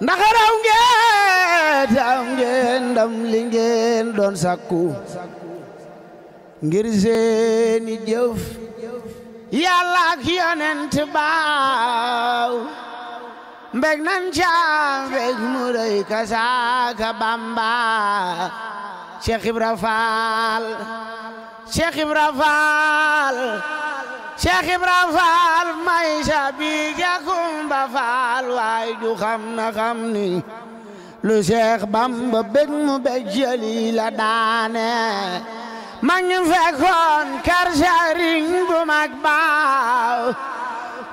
ndax raw ngeen ndam li ngeen doon sakku ngir seeni jëf yàlla ak yonent baaw mbeg nan caam mbeg mu rëy kasaaka Bamba Cheikh Ibra Fall Cheikh Ibra Fall Cheikh Ibra Fall may sabi jakumba Fall waay ju xam na xam ni lu Cheikh Bamba bég mu bég jëli la daane mag ñu fekkoon kar sëriñ bu mag baaw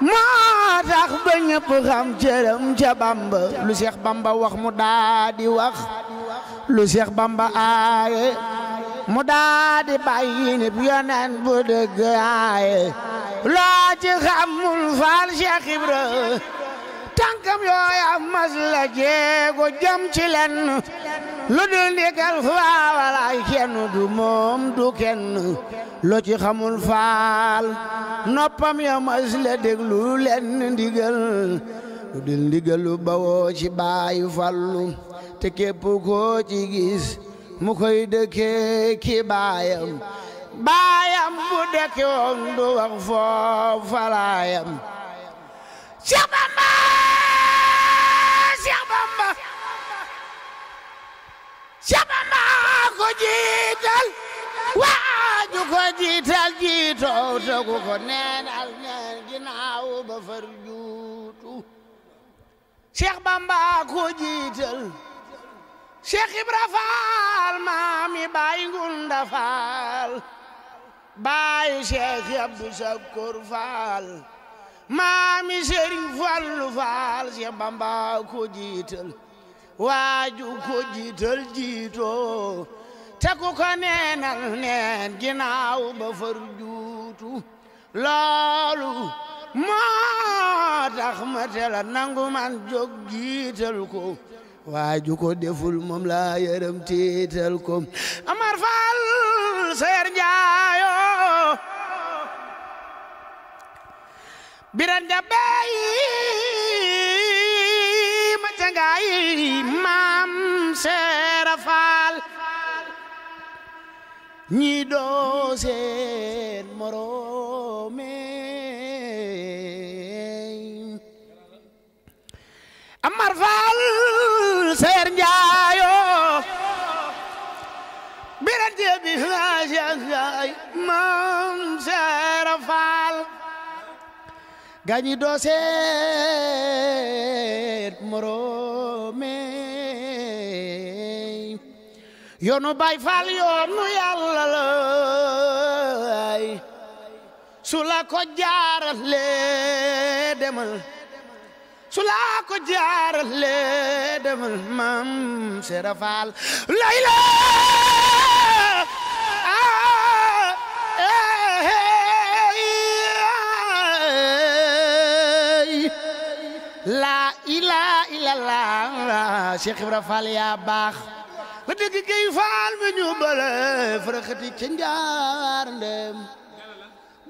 moo tax ba ñëpp xam cëram ca Bamba lu Cheikh Bamba wax mu daa di wax lu Cheikh Bamba aaye mu daa di bàyyi nib yonent bu dëgg aaye loo ci xamul Faal Cheikh Ibra tànkam yooya mas la jéego jëm ci lenn lu dul ndigal faawalaay kenn du moom du kenn loo ci xamul Faal noppam ya mas la déglu lenn ndigal lu dul ndigal lu bawoo ci baayu Fallu te képp koo ci gis mu koy dëkkee ki baayam bu dëkke woon du wax foofu falaayam Cheikh Bamba Cheikh Bamba Cheikh Bamba ko jiital waaju ko jiital jiitoo te ku ko neenal neen ginnaaw ba far juutu Cheikh Bamba ko jiital Cheikh Ibra Fall maami baay Ngunda Fall baay Cheikh Abdou Sakour Fall maami Serigne Fallu Fall Cheikh Bamba ko jiital waaju ko jiital jiitoo te ku ko neenal neen ginnaaw ba far juutu loolu moo tax ma tela nangu man jóg jiital ko waaju ko deful moom la yërëm tiital ko Amar Fall Seer Njaayo biran jabey ma cangaay maam Seera Fall ñi doo seen morome Amar Fall Seer Njaayo biran jabi ma cangaay maam Seera Fall gañi doo seet morome yoonu Baay Faal yoonu Yàlla lay su la ko jaarale demal su la ko jaarale demal Maam Seera Faal layla la ilaha illallah Cheikh Ibra Fall yaa baax ba dëgg gay Fall ba ñu bale faraxati ca njaar ndem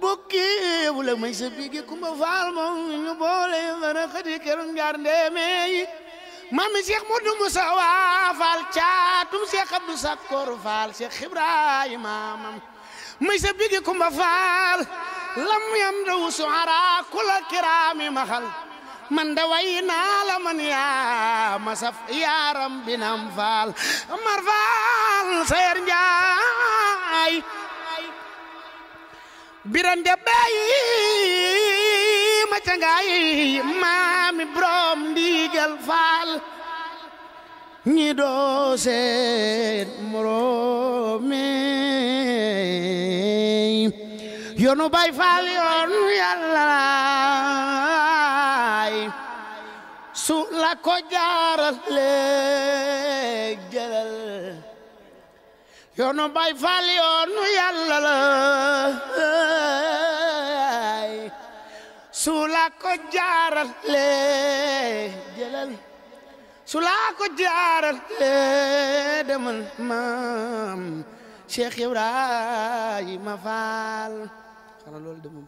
bokki wula may sa bigi Kumba Fall moom ñu boole faraxati keroog njaar ndeme mami Cheikh Modou Moussa waa Fall caatum Cheikh Abdou Sakour Fall Cheikh Ibrahima mam may sa bigi Kumba Fall lam yam daw suara kula kirami maxal man da way naa la man yaa ma saf yaaram binam Faal Amar Fall Seer Njaay biran de bay ma cangaay maami brom ndigal Faal ñi doo seen morome yoonu Baay Faal yoonu Yàlla su la ko jaarale jëlal yoonu Baay Faal yoonu Yàlla la su la ko jaarale jëlal su la ko jaarale demal Maam Cheikh Ibrahima Fall xanaa loolu de moom